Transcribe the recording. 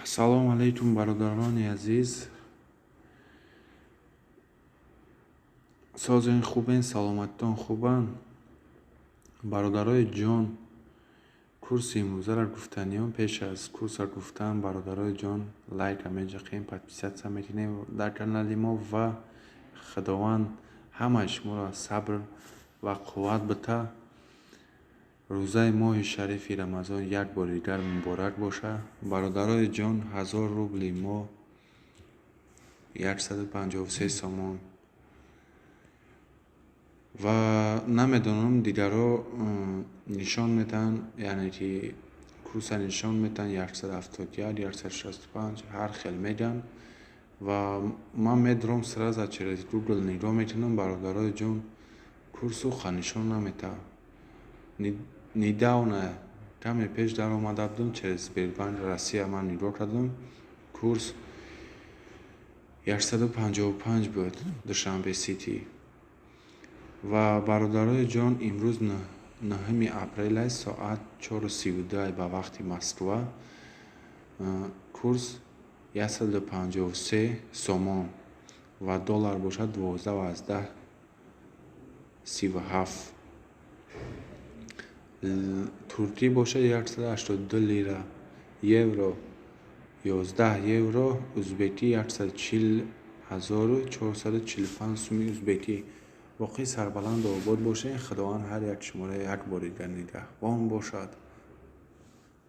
Ассалому алайкум, бародарони азиз. Созен, хубен, саломаттон хубанд? Бародарои ҷон, курси имрӯзаро гуфтаниём. Пеш аз курса гуфтан, бародарои ҷон, лайка меҷақем, подписаться мекунем дар канали мо ва Худованд ҳамаи шуморо сабр ва қувват бита. Рӯзаи моҳи шарифи Рамазон як бори дигар муборак бошад. Бародарои ҷон, 1000 рубли мо 153 сомон. Ва намедонам, дигарҳо нишон метаҳанд, яъне ки курса нишон метаҳанд 171, 165, ҳар хел мегӯянд. Ва ман медурам, сразу через Google нигоҳ мекунам, бародарои ҷон, курсу ха нишон наметаҳад. Недавно, каме пеш даромада будам, через Сбербанк Россия ман нигоҳ кардам, курс 155 буд Душанбе Сити. Ва бародарои ҷон, имрӯз 9 апрел, соат 4:32 ба вақти Москва, курс 153 сомон ва доллар бошад 12,37. Туркӣ бошад 182 лира, евро 11 евро, узбекӣ 140 445 суми узбекӣ. Боқӣ сарбаланду обод бошед. Худованд ҳар як шуморо як бори дигар нигаҳбон бошад.